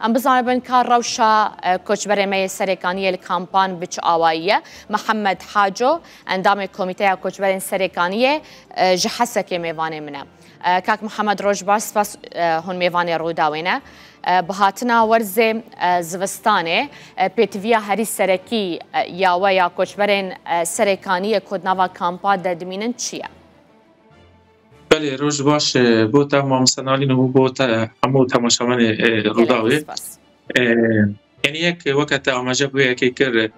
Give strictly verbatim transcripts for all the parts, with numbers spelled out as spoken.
Em bizanibin ka rewşa, e, koçberê me yê Serêkaniyê li kampan bi çi awayî ye. Mihemed Haco, endamê Komîteya Koçberên Serêkaniyê, e, ji Hesekê mêvanê min e. E, Kak Mihemed, roj baş, spas, e, hûn mêvanê Rûdawê ne. E, bi hatina werzê, e, zivistanê, e, pêtiviya herî serekî, e, ya we ya koçberên, e, Serêkaniyê ku di nava kampa de dimînin çi ye? Belê, roj baş, e, bo te mamoste Nalîn û bo te hemû temaşevanê, e, Gelek Rûdawê. Spas. E, Yanî yek weke te amaje bû yekê kir, e,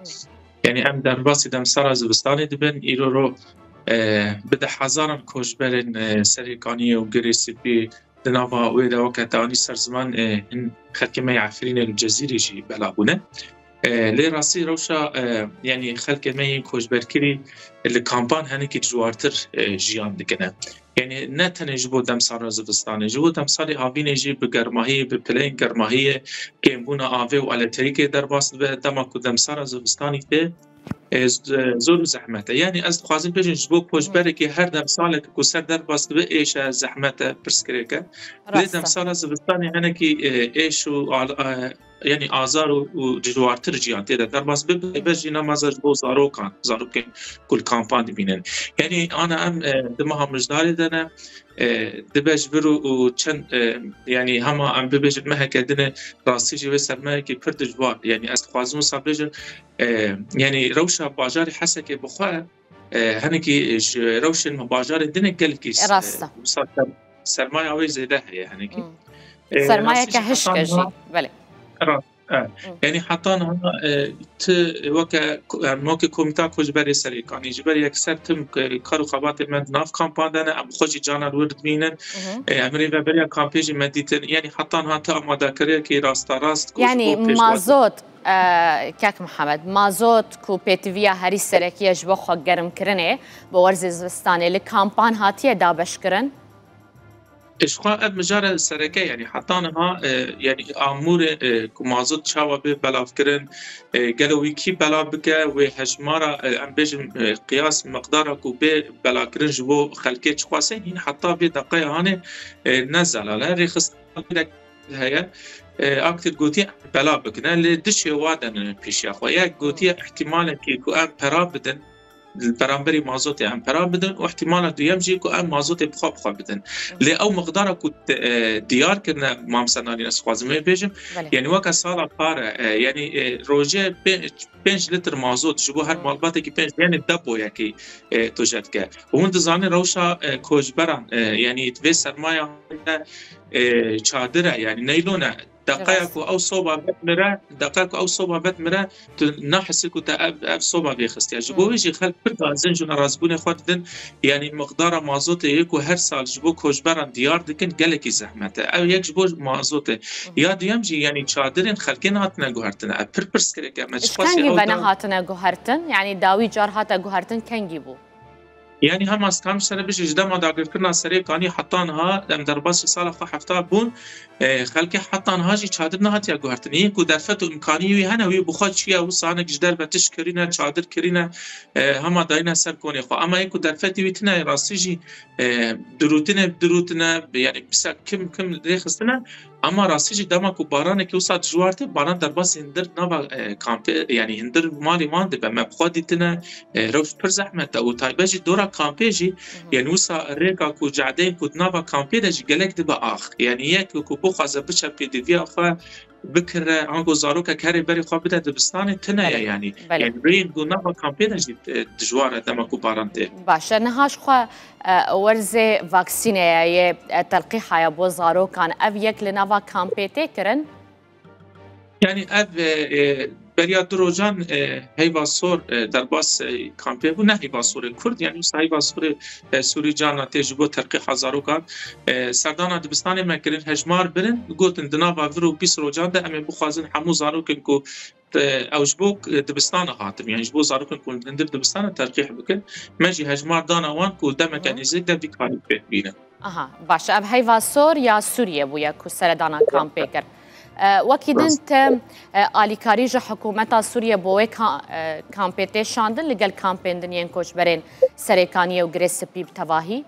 yanî em derbasî demsara zivistanê dibin, îro ro, e, bi deh hezaran koçberên, e, Serêkaniyê û Girê Spî di nava wê de weke te anî ser ziman, e, hin xelkê me yê Efrînê li Cezîrê jî bela bûne. E, lê rastî rewşa, e, yanî xelkê me yên koçberkirî li kampan hinekî dijwartir, e, jiyan dikine. Yanî ne tenê ji bo demsara zivistanê, ji bo demsalê havînê jî bi germahiyê, bi pileyên germahiyê, kêmbûna avê û elektrîkê derbas dibe, dema ku demsara zivistanî tê, e, z-, zor û zehmet e. Yanî ez dixwazim bêjim ji bo koçberekî her demsalek ku ser derbas dibe êş e, zehmet e, pirsgirêk e. Lê Rast e. demsala zivistanê hinekî, e, êş û al-, e, yanî azar û, û dijwartir jiyan tê de derbas bibe, taybet jî nemaze ji bo zarokan, zarokên ku li kampan dimînin. Yanî ana em, e, di meha mijdarê de ne, e, dibe ji vir û, û çend, e, yanî hema em bibêjin meheke din e, rastî jî wê sermayekî pir dijwar. Yanî ez dixwazim wisa bêjim, e, yanî rewşa bajarê Hesekê bi xwe, e, hinekî ji rewşên me bajarên din e gelekî s-, Rast e. wisa ser-, sermaya wê zêde heye hinekî. Hmm. E, Sermayeke rastî jî hişk e heta jî. niha Belê. Ra-, e. Hı. Yanî heta niha, e, ti weke ko-, em weke Komîta Koçberê Serêkanî, ji ber yekser tim, e, kar û xebatê me di nav kampan de ne, em xwe jî cana li wir dimînin. Hı hı. E, em rêveberiya kampê jî me dîtin. Yanî heta niha ti amadekariyekî rasterast ku ji Yanî bo pêşwazî mazot, e, kek Mihemed, mazot ku pêtiviya herî serekî ye ji bo xwe germkirinê, bo werzê zivistanê li kampan hatiye dabeşkirin? Ji xwe ev mijara sereke, yanî heta niha, e, yanî amûrê, e, ku mazot çawa bê belavkirin, e, gelo wî kî belav bike, wê hejmara, e, em bêjin, e, qiyas miqdara ku bê belavkirin ji bo xelkê çiqas e, hîn heta vê deqeya hanê, e, ne zelal e. Rêxistina heye, e, aktir gotiye em belav bikine, lê du şêwa de ne pêşiya xwe. Yek gotiye ihtimalekî ku em pera bidin, li beramberî mazotê em pera bidin û ihtimala duyem jî ku em mazotê bi xwe bi xwe bidin. Hı. Lê ew miqdara ku te, e, diyar kirine, Mam Senanî, ez dixwazim wê bêjim, Belê. yanî weke sala pare, e, yanî, e, rojê pê-, pênc litr mazot ji bo her Hı. malbatekî pênc, yanî depoyekî, e, tu jê dike. Û hûn dizanin rewşa, e, koçberan, e, yanî vê sermaya de, e, çadir e, yanî neylon e. Deqeya Rast. ku ew soba vedmire, deqeya ku ew soba vedmire, tu nahesî ku te ev, ev soba vêxistiye. Ji bo Hmm. wê jî xelk pir dazin ji narazbûnê xwe didin, yanî miqdara mazotê yê ku her sal ji bo koçberan diyar dikin, gelekî zehmet e. Ew yek ji bo mazotê. Hmm. Ya duyem jî, yanî çadirên xelkê nehatine guhertine. Ev pir pirsgirêk e. Me Ji çiqasî kengî ew ve da- nehatine guhertin? Yanî dawî car hate guhertin, kengî bû? Yanî hema ez dikarim ji te re bêjim, ji dema dagirkirina Serêkanî heta niha, em derbasî sala xwe hefta bûn, e, xelkê heta niha jî çadir nehatiye guhertin. Yên ku derfet û îmkanî wî hene, wî bi xwe çûye, wisa hinek ji derve tişt kirîne, çadir kirîne, e, hema dayîne ser konê xwe. Ema yên ku derfetî wî tune ye, rastî jî, e, dirûtine, dirûtine, yanî bisa kim, kim rêxistine, Ema rastî jî dema ku baranekî wisa dijwar tê, baran derbasî hindir nava, e, kampê, yanî hindir malê wan dibe. Me bi xwe dîtine, e, rewş pir zehmet e û taybet jî dora kampê jî, Hı hı. yanî wisa rêka ku cadeyên ku di nava kampê de jî gelek dibe ax. Yanî yek ku bixwaze biçe pêdiviya xwe bikire, ango zarokek herê berê xwe bide dibistanê, tune ye Belê. yanî. Belê. Yanî rêyên ku nava kampê de jî, e, dijwar e dema ku baran tê. Baş e, niha ji xwe E, werzê vaksîneya yê, e, telqîha ya bo zarokan, ev yek li nava kampê tê kirin? Yanî ev, e, e, beriya du rojan, e, heyva sor, e, derbas, e, kampê bû, ne heyva sorê Kurd, yanî wisa heyva sorê, e, Sûrî carna tê ji bo telqîha zarokan. E, serdana dibistanê me kirin, hejmar birin, gotin di nava vir û bîst rojan de em ê bixwazin hemû zarokên ku Te-, ew ji bo, e, dibistana hatin, yanî ji bo zarokên ku li hundir dibistana terqîh bikin. Me jî hejmar dana wan ku demeke Hı. nêzîk de vî karî pêk bînin. Aha, baş e. Ev heyva sor ya Sûriye bûye ku seredana kampê kir. E, wekî din Rast. te, e, alîkarî ji hikûmeta Sûriye bo wê ka-, e, kampê tê şandin li gel kampên din yên koçberên Serêkaniyê û Girê Spî bi tevahî?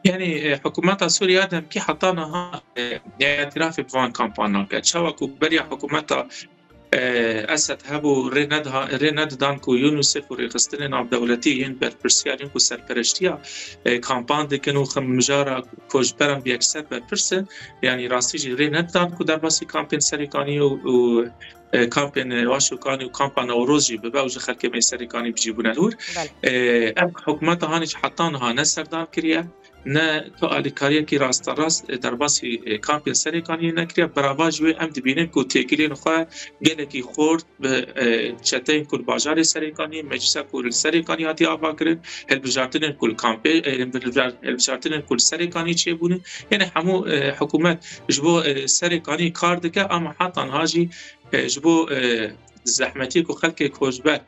Yani e, hikûmeta Sûriye demkî heta niha e, îtirafê bi van kampan nake. Çawa ku beriya hikûmeta e, Esed hebû rê nediha- rê nedidan ku UNICEF û rêxistinên navdewletî yên berpirsiyar yên ku serpereştiya e, kampan dikin û xim mijara koçberan bi yekser berpirs in, yani rastî jî rê nedidan ku derbasî kampên Serêkaniyê û, û e, kampên Waşûkanî û kampa Newroz jî bibe û ji xelkê me Serêkanî bijî bûne li wir. E, ev hikûmeta hanê jî heta niha ne serdam kiriye, ne tu alîkariyekî rasterast e, derbasî e, kampên Serêkaniyê nekiriye. Berava ji wê em dibînin ku têkiliyên xwe gelekî xort bi e, çeteyên ku li bajarê Serêkaniyê, meclisa ku li Serêkaniyê hatiye avakirin, hilbijartinên ku li kampê, e, hilbijar- hilbijartinên ku li Serêkaniyê çêbûne. Yanî hemû e, hikûmet ji bo e, Serêkaniyê kar dike, ama heta niha jî e, ji bo e, zehmetiyê ku xelkê koçber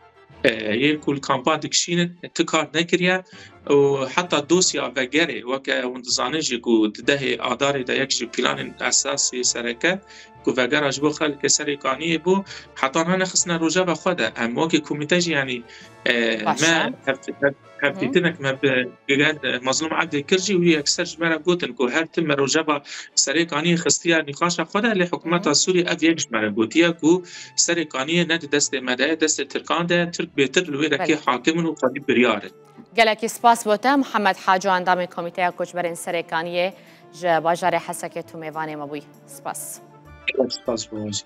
e, yên ku li kampan dikişînin, ti kar nekiriye û heta dosya vegerê, weke hûn dizanin jî ku di dehê Adarê de yek ji planên esasî sereke ku vegera ji bo xelkê Serêkaniyê bû, heta niha nexistine rojeva xwe de. Em wekî komîte jî, yanî e, Baş me e. hev- hev- hevdîtinek me bi gel Mazlûm Ebdê kir jî, wî yekser ji me re gotin ku her tim me rojeva Serêkaniyê xistiye nîqaşa xwe de, lê hikûmeta Sûrî ev yek ji me re gotiye ku Serêkaniyê ne di destê me de ye, destê Tirkan de ye, Tirk bêtir li wê rekê Belê. hakim in û xwedî biryar in. Gelekî spas bo te, Mihemed Haco, endamê Komîteya Koçberên Serêkaniyê ji bajarê Hesekê tu mêvanê me bûyî. Spas. Gelek spas bo we jî.